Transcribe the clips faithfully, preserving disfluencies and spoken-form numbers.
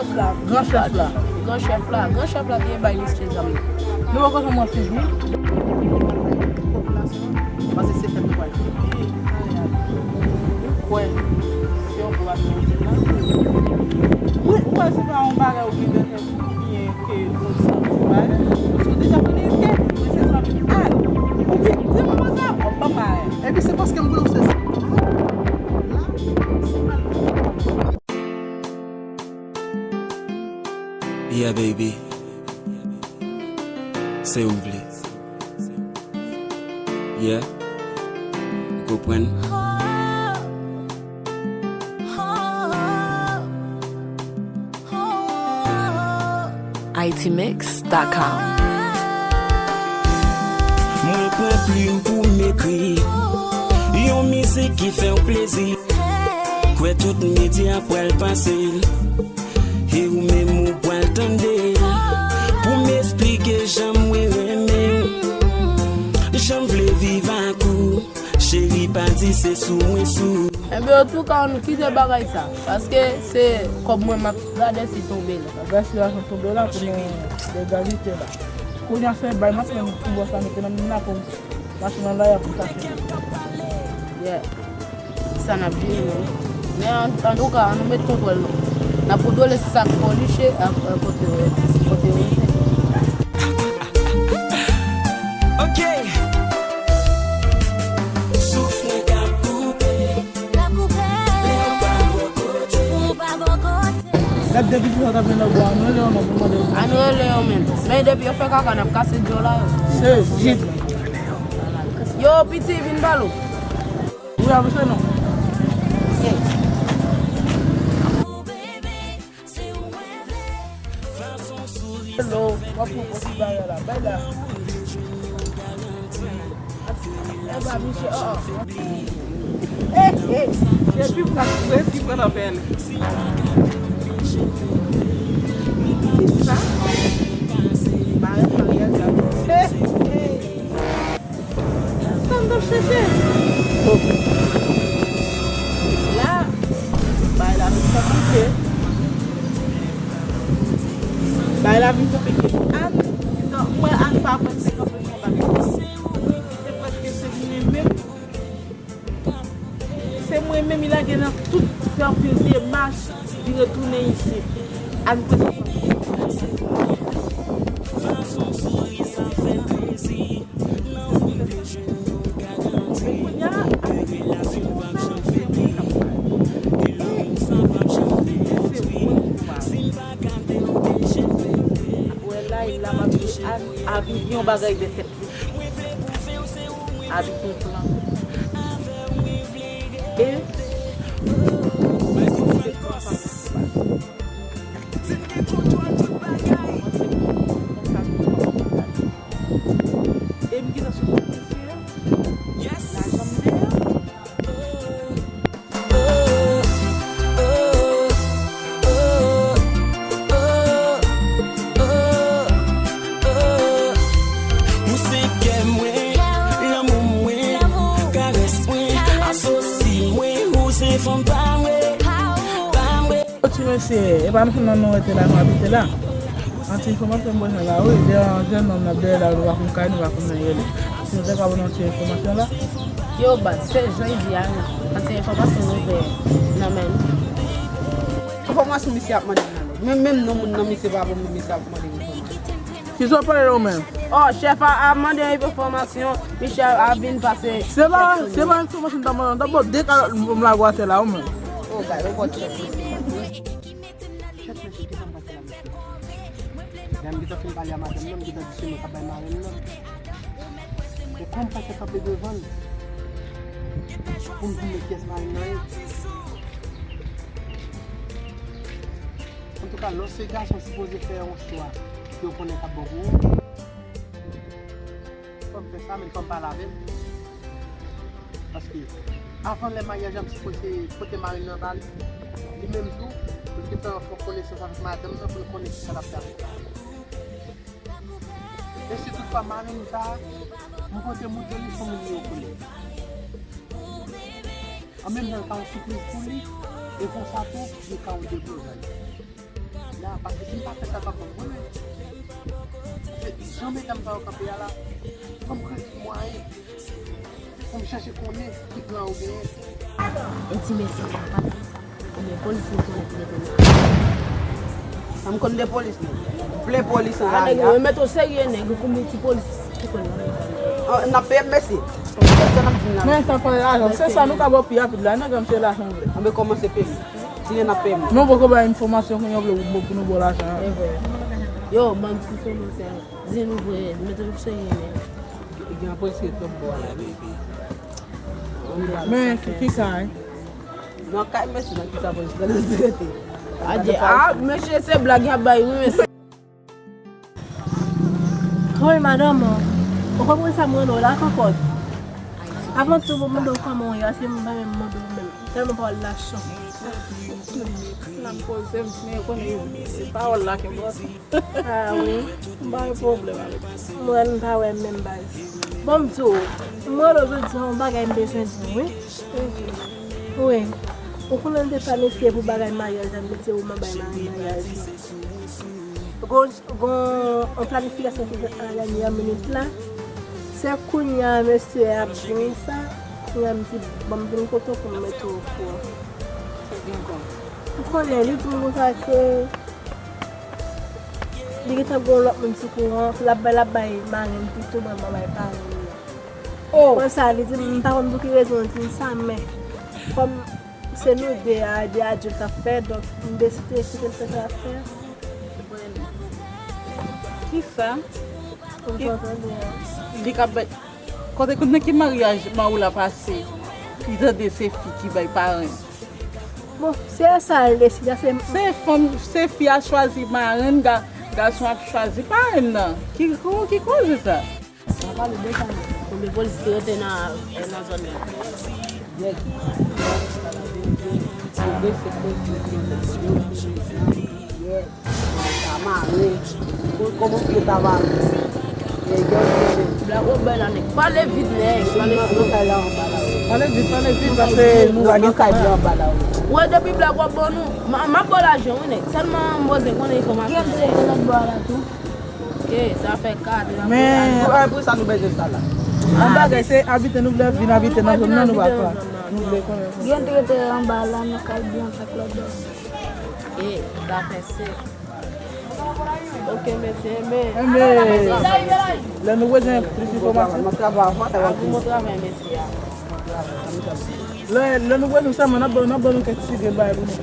Gran chèf la. Gran chèf la. Gran chèf la te bay mesye zam nan. Nou poko janm wè figi. Popilasyon, paske se fèt nou pral fè. Ou kwè se yon gwo aksyon ou di la? Wi, ou kwè se pa yon bagay ou gen nan tèt ou byen ke ou santi mal? Paske ou deja konnen ke, men se sa, al. Ou viktim konsa, w ap ban m bagay. Epi se paske m konnen w se sa. La, se mal. Yeah, baby. Se ou vle. Yeah. Ou konprann? Haiti Mix dot com. Mwen pran plim pou m ekri yon mizik ki fè w plezi. Kwè tout medya pral pase l. E ou menm ou pral tande l. Pou m esplike jan mwen renmen w, jan m vle viv ak ou. Cheri pa di se sou mwen sou. Enben, antouka, ann kite bagay sa. Paske se kòb mwen m ap gade si tonbe la. Gade si lajan tonbe la pou nou legalite la. Kounye a se bay m ap pran pou bòs la mete nan men m la pou machin nan la y ap pou tache. Yeah. Sa n ap jere non. Men an, antouka, ann nou met kontwòl non. N ap kontwole sa k fò liche ak, euh, kote yo, kote yo rete. Ok. Souf mwen k ap koupe. L ap koupe. Lè w pa bò kote. Gad depi ki sa t ap vin nan bò a, nou rele yo non pou mande yo. Ann rele yo menm. Men depi yo fè kaka, n ap kase djòl a yo. Sezi. Yo, piti, vin ba l ou. Wi, avanse non. Hello, w ap pran kòb bagay la, bay la. E pa miche, oh, oh. Eh, eh, depi m ka kouri, ki pran nan pèl. Kisa? Barèt maryaj la. Eh, eh. Sa m t ap chèche. La, bay la vin konplike. Bay la vin konplike. Ann, non, mwen Ann pa prèske kanpe nan bagay. Se prèske se mwen menm. Se mwen menm, li lage nan tout, fè anpil demach, li retounen isit. Ann prèske. Wè la, e la m ap di Ann, Abi gen yon bagay dèyè tèt li. Abi gen plan. E E m gentan sou kont mesye yo. Lajan m dèyè. Ou se kè mwen, lanmou mwen, karès mwen, asosi mwen, ou se fanm pa mwen, pa mwen. Ti mesye, e pa nou fè nan nou rete la, nou abite la. An ti enfòmasyon m bezwen la, wi. Gen yon jèn nonm nan dèyè la, nou pa konn kay, nou pa konn nan rele. Si nou te ka ban nou ti enfòmasyon la. Yo, baz, se jan li di a, wi. An ti enfòmasyon nou fè nan men nou. Enfòmasyon misye ap mande m nan lòd. Men menm non moun nan misye pa bon, men misye ap mande m enfòmasyon. Kisa w pale la ou menm? Oh, chèf a, a mande enfòmasyon, Michel a vin pase. Se pa, se pa enfòmasyon m ta mande, m ta ba w de kalòt m lage w atè la ou menm. Oh, gade, ou pòt chèf. Chèf mesye, kisa m pase la, mesye? Lè m gentan fin pale a madanm nan, m gentan di se mwen k ap bay marenn nan. E kòm m pa fè kanpe devan l, pou m di men kiyès marenn nan ye. Antouka, lòske gason sipoze fè yon chwa, yo konnen k ap bon pou ou. Fò m fè sa, men fò m pale avè l. Paske, avan lè maryaj la, m sipoze pote marenn nan ba li. Li menm tou, pou l te fè yon fon konesans avèk madanm nan, pou l konnen kisa l ap fè avèk li. E si toutfwa marenn sa a, m pote mouton li, fò m li yo konnen. An menm tan, l ka yon sipriz pou li, e konsa tou, li ka yon deblozay. Paske si m pa fè sa, l p ap konn mwen menm. Se jan medam sa yo kanpe a la, fò m kreye mwayen pou m chache konnen ki plan yo genyen. Yon ti mèsi, papa. Ebyen, polis nou konnen ki rete nan. Sa m konn de polis, non. Plen polis an. A, nèg yo, yo mete w serye, nèg, ou konn ti polis ki konnen. N ap peye m, mèsi. Se sa n ap di m la. Men, sa pa lajan. Se sa nou ka ba w pi rapid la. Nèg, m se lajan vle. Anben, kòmanse peye m. Sinon, n ap peye m. Men w poko bay enfòmasyon kounye a, w vle pou nou ba w lajan an. Yo, bann ti fè nou sè. Di nou vre, mete nou serye, men. Gen apre se twòp bò la. Men, se ki kay? Nan kay, men se nan ki sa polis la nan rete. Adye, a, mesye, se blag y ap bay, wi, mesye. Woy, madanm, ou konprann sa mwen rele w la, kòkòt. Avan tou, mwen mande w kòman w ye, se mwen menm mande w menm. Tèlman pawòl la cho. La m poze m, men yo konnen se pawòl la ki enpòtan. Ah wi. M pa gen pwoblèm avèk sa. Mwen, m pa wè menm baz. Bon, m di w, mwen rele w jodi a, yon bagay m bezwen di w, wi. Wi. Ou konnen m te planifye pou bagay maryaj la, m te di w m ap bay marenn maryaj la. Gon, gon, yon planifikasyon ki fèt nan dènye minit la. Se kounye a mesye a ap gen sa. Kounye a m di, bon, m vin kote w pou m mete w okouran. Ou konnen, li di m konsa ke li gentan gen yon lòt moun sou kouran, l ap bay, l ap bay marenn pito, mwen, mwen bay parenn nan. Oh! Konsa, li di m, m pa konn pou ki rezon l di m sa, men kòm se nou de a, de adilt ap fè, donk, m deside kite l fè sa l ap fè. Kisa? Ou konprann byen. Li ka bay. Kote, kote nan ki maryaj Maoula pase, li tande se fi ki bay parenn. Bon, se sa l deside, se. Se fanm, se fi a chwazi marenn, ga, gason ap chwazi parenn nan. Ki, ki, ki koze sa? N a pale de sa, non. Konbyen polis ki rete nan, nan zòn nan? Nèg. Sa mare. Kòman pou yo ta mare? Black Web bay la, nèg. Pale vit, nèg. Pale vit. Pale vit, pale vit, paske nou pa gen kay anba la. Wè, depi Black Web ban nou, m, m ap ba w lajan, wi, nèg. Sèlman m bezwen konnen enfòmasyon. Gen lòt bò a la tou. Ok, sa fè kat. Men pou sa nou bezwen sa la. Yon bagay, se abite nou vle vin abite nan zòn nan, nou pa ka. Nou vle konnen. Gen trete anba la, nan kay blan ak lòt bò. Ok, sa fè sèt. Ok, mesye, men. Enben, lè nou bezwen plis enfòmasyon. Bon travay, mesye a. Lè, lè nou bezwen sèlman, n ap ban, n ap ban nou kèk ti grenn bagay pou nou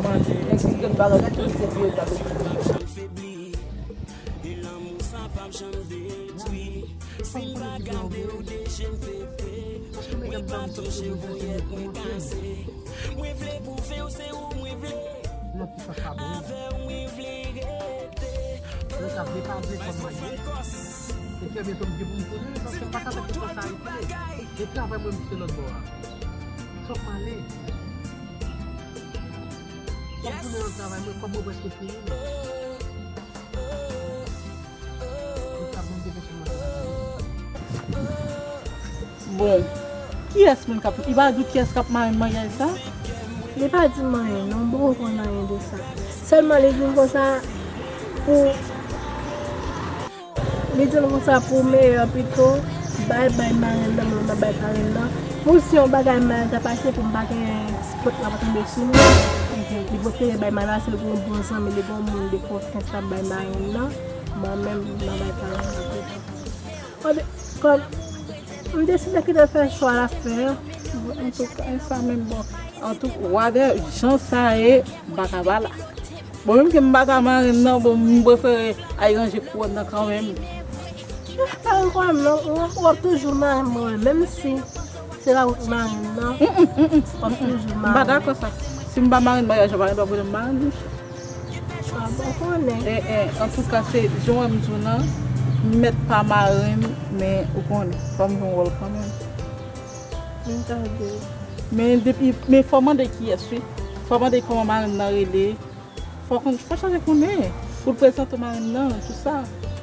manje. Kèk ti grenn bagay, kèk ti grenn bagay. Nan ti sa pa bon. Mwen ta vle pa vle kòm mwen ye. E fè byen tonm gen pou m tounen, paske m pa ka mete kò sa retire. E travay mwen m kite lòt bò a. Fòk m ale. Fòk m tounen nan travay mwen, kòb mwen prèske fini. Bon, kiyès moun k ap, li pa di w kiyès k ap marenn maryaj sa? Li pa di m anyen, non, m poko konn anyen de sa. Sèlman li di m konsa pou, li di m konsa pou meyè pito, bay, bay marenn nan, mwen, mwen bay parenn nan. Pou si yon bagay mal ta pase, pou m pa gen pòt la pa tonbe sou mwen. Li prefere bay mal la, se li gen yon bon zanmi, li gen yon moun de konfyans l ap bay marenn nan. Mwen menm, m pa bay parenn nan pito. Kòm, kòm m deside kite l fè chwa l ap fè a. Antouka, e sa menm, bon. Antouka, whatever, jan sa ye, m pa ka pa la. Bon, menm ke m pa ka marenn nan, bon, m prefere al ranje kouwòn nan kanmenm. Pa gen pwoblèm, non. W ap, w ap toujou marenn mwen, menm si se pa ou k marenn nan. W ap toujou marenn. M pa dakò sa. Si m pa marenn maryaj, marenn pa vle m marenn li. Ah, bon, konnen. Eh, eh, antouka, se jan w wè m di w nan, m mèt pa marenn, men ou konnen, fò m jwe yon wòl kanmenm. M tande. Men depi, men fò mande kiyès, wi. Fò mande kòman marenn nan rele. Fò konn, fò chache konnen. Pou l prezante marenn nan, tout sa.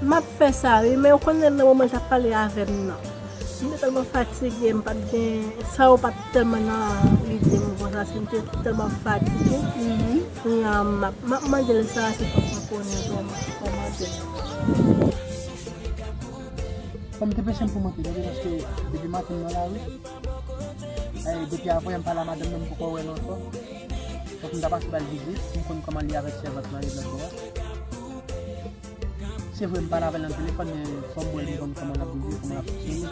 M ap fè sa, wi, men ou konnen nan moman l t ap pale avè m nan. M te tèlman fatige, m pa t gen, sa yo pa t tèlman nan lide m konsa, si m te tèlman fatige. Kounye a, m ap, m ap mande l sa, se fòk mwen konnen vrèman, fòk mwen mande l. Fò m te peche m pou mwen te gade, paske depi maten m nan lari. Eh, depi avanyè m pale a madanm nan, m poko wè l ankò. Fòk m ta pase ba l vizit, pou m konn kòman li avèk sèvant la, lòt bò a. Se vre, m pale avè l nan telefòn, men fò m wè li konn kòman l ap viv, kòman l ap fonksyone.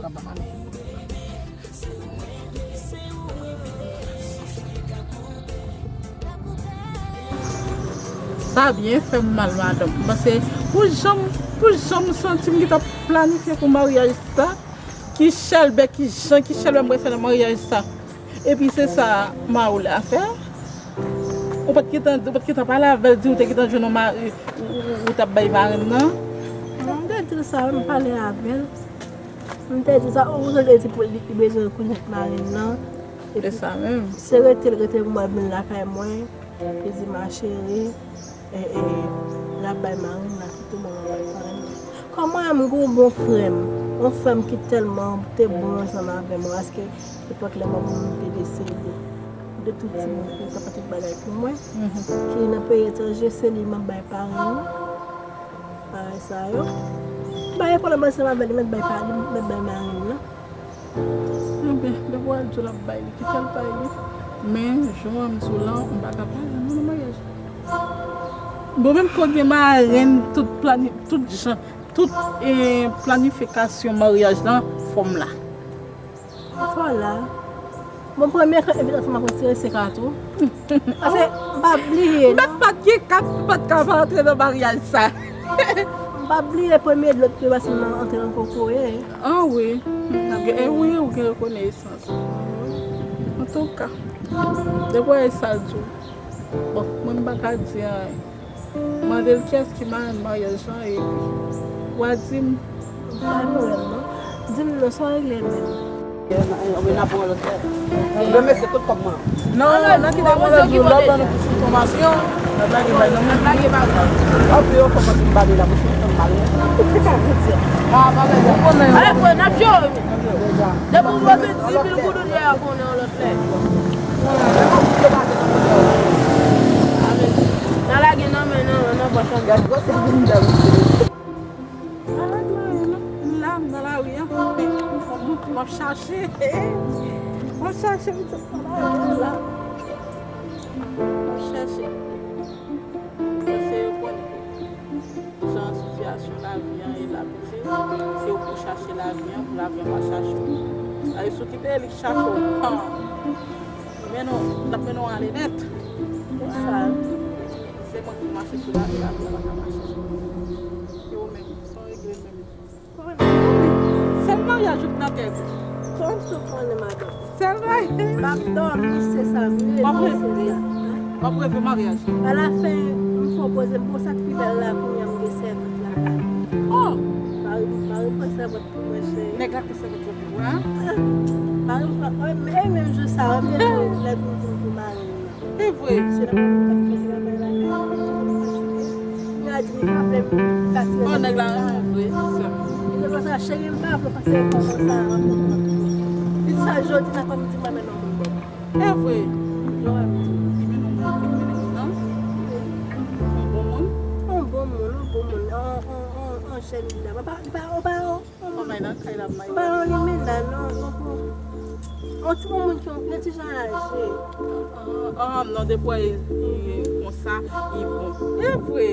Kòman m ale? Sa byen fè m mal, madanm. Paske pou jan m, pou jan m santi m gentan planifye pou maryaj sa, ki chèlbè, ki jan, ki chèlbè m pral fè nan maryaj sa. Epi se sa Maoula fè. Ou pa t gentan, ou pa t gentan pale avè l, di ou te gentan jwenn yon mari, ou, ou, ou t ap bay marenn nan? Non, m te di l sa, m pale avè l. M te di sa, ou te di pou li, li bezwen rekonèt marenn nan. Epi, se sa menm. Se rete l rete pou mwen vin lakay mwen. Li di, ma chérie, e, e, l ap bay marenn nan, kite mwen, mwen bay marenn nan. Kòman m gen yon bon frè m, yon frè m ki tèlman te bon ansanm avè mwen, paske epòk lè manman m te desede, de tout timoun, li t ap fè tout bagay pou mwen, ki nan peyi etranje, se li m ap bay parenn nan, bagay sa yo. M pa gen pwoblèm ansanm avè li, mèt bay pa, li mèt bay marenn nan. Enben, depi w al di w l ap bay li, kite l bay li. Men, jan m di w lan, m pa ka pale non nan maryaj la. Bon, menm ke w gen marenn, tout plani-, tout jan, tout, eh, planifikasyon maryaj lan, fò m la. Fò w la. Bon, premye envitasyon m ap retire se kat ou. Paske m pa bliye, non. M pa t gen kat, m pa t ka pa antre nan maryaj sa. M pa bliye premye dlo ki te pase m nan antre nan kokoye. Ah wi. Ou gen, eh wi, ou gen rekonesans. Antouka, depi w wè sa l di w. Bon, mwen m pa ka di anyen. Mande l kiyès ki marenn maryaj lan epi w a di m. M pa jwenn non. Di m non, sa w regle menm. Mwen ap pran lòt lè. Mwen mesye tout kòb mwen. Non, nan ki ta mwen lòt jou, lòt ban nou plis enfòmasyon. N ap lage bay nan men. N ap lage bay nan men. Ap yo fò mwen fin bale la, mwen fin fè m mal. Ou te ka di. Ah, pa bèl. Ou konnen. Alè, frè, n ap jwe. Depi w poze dis mil goud ou dwe a konnen yon lòt lè. Nan lage nan men nan, nan pòch an. Gad gwo se bounden. Pa lage nan men non. M la, m nan lari an. M ap chache. M ap chache, m sot nan lari an la. M ap chache. Paske yo konnen jan sitiyasyon lavi an ye la, pitit, se ou pou chache lavi an, pou lavi an pa chache w. Sa vle di si w kite li chache w, han, li mennen w, l ap mennen w ale nèt. Konsa, se mwen ki mache sou lavi, lavi an pa ka mache sou mwen. E ou menm, sa w regle menm? Sèl maryaj ou k nan tèt ou. Kòm si w konnen, madanm. Sèl maryaj. M ap dòmi, se sa m ye, se sa. W ap reve maryaj. Alafen, m fè w poze m pou sa k pi bèl la, kounye a m gen sèvant lakay mwen. Oh! Mari m, mari m pran sèvant pou mwen, cheri. Nèg la pran sèvant pou ou, hein? Ah, mari m pran, e menm jou sa, mwen te lè pou m di m pou mari m nan. E vre. Se nan mwen k ap fè travay lakay mwen. Li a di li pa vle m fatige. Oh, nèg la renmen w vre, sè m. Li te konsa, cheri, m pa vle w fatige kòman sa. Li sa jodi nan kòm di mwen, men non, mwen bon. E vre. Yo, wè, m di. Li mennen w, li mennen w, non? Yon bon moun? Yon bon moun, yon bon moun. Yon, yon, yon, yon jèn li la. Ou pa, ou pa, ou pa, Fanm nan kay la, may. Ba yon limena non, non, non. On ti moun ki yon ti jan aje. Ah, ah, non, depi w wè li konsa, li bon. E vre.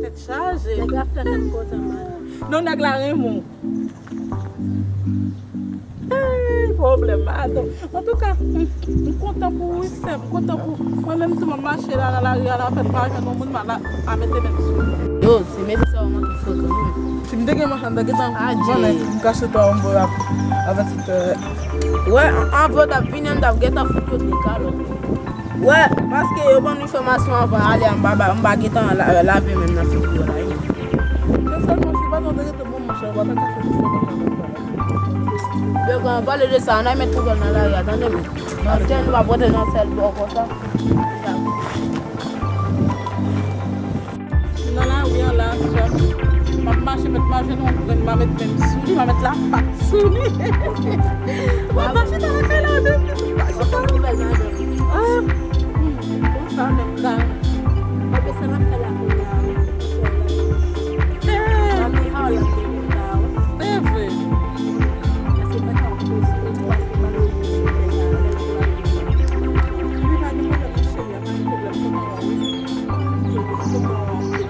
Tèt chaje. Nèg la fè kè m kontan, mari. Non, nèg la renmen w. Hey, pwoblèm, madanm. Antouka, m, m kontan pou ou, wi, sè m, m kontan pou ou. Mwen menm tou, m ap mache la, nan lari a la, fèt m pa jwenn yon moun, m a la, a mete men m sou ou. Yo, se mesye sa yo manke frekan, wi. Si m te gen machann, m ta gentan konnen, m kache twa anba avètitè. Wè, anvan yo t ap vini, m t ap gentan fout yo de kalòt. Wè, paske yo ban m enfòmasyon anvan ale a, m pa, m pa gentan la-, lave men m nan figi yo la, wi. Se sèlman si pa t te rete bon, monchè, w pa ta ka fè tout sa w pa ka fè. Yo, kan w pale de sa, ann al met poubèl nan lari a, tande m. Paske nou pa pote nan sèl bò konsa. Nan lari a la, sè m, m ap mache met Mwen jwenn yon grenn, m a met menm sou li, m a met lapat sou li. Mwen pa chita lakay la, depi m pa chita. Ah, hmm, konsa menm ka. Eh, se vre. Li pa gen pwoblèm, cheri, pa gen pwoblèm, kòman w ye? Kòman w ye?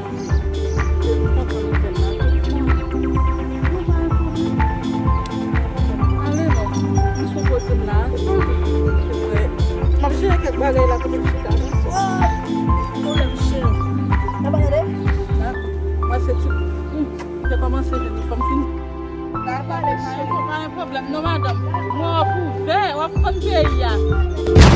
Ale non, m sou kote m la. M ap jere kèk bagay la kote m chita la. Mwen se ti, m te kòmanse jeni fanm fini. Pa gen pwoblèm non, madanm. Mwen w ap ouvè, w ap fann peyi a.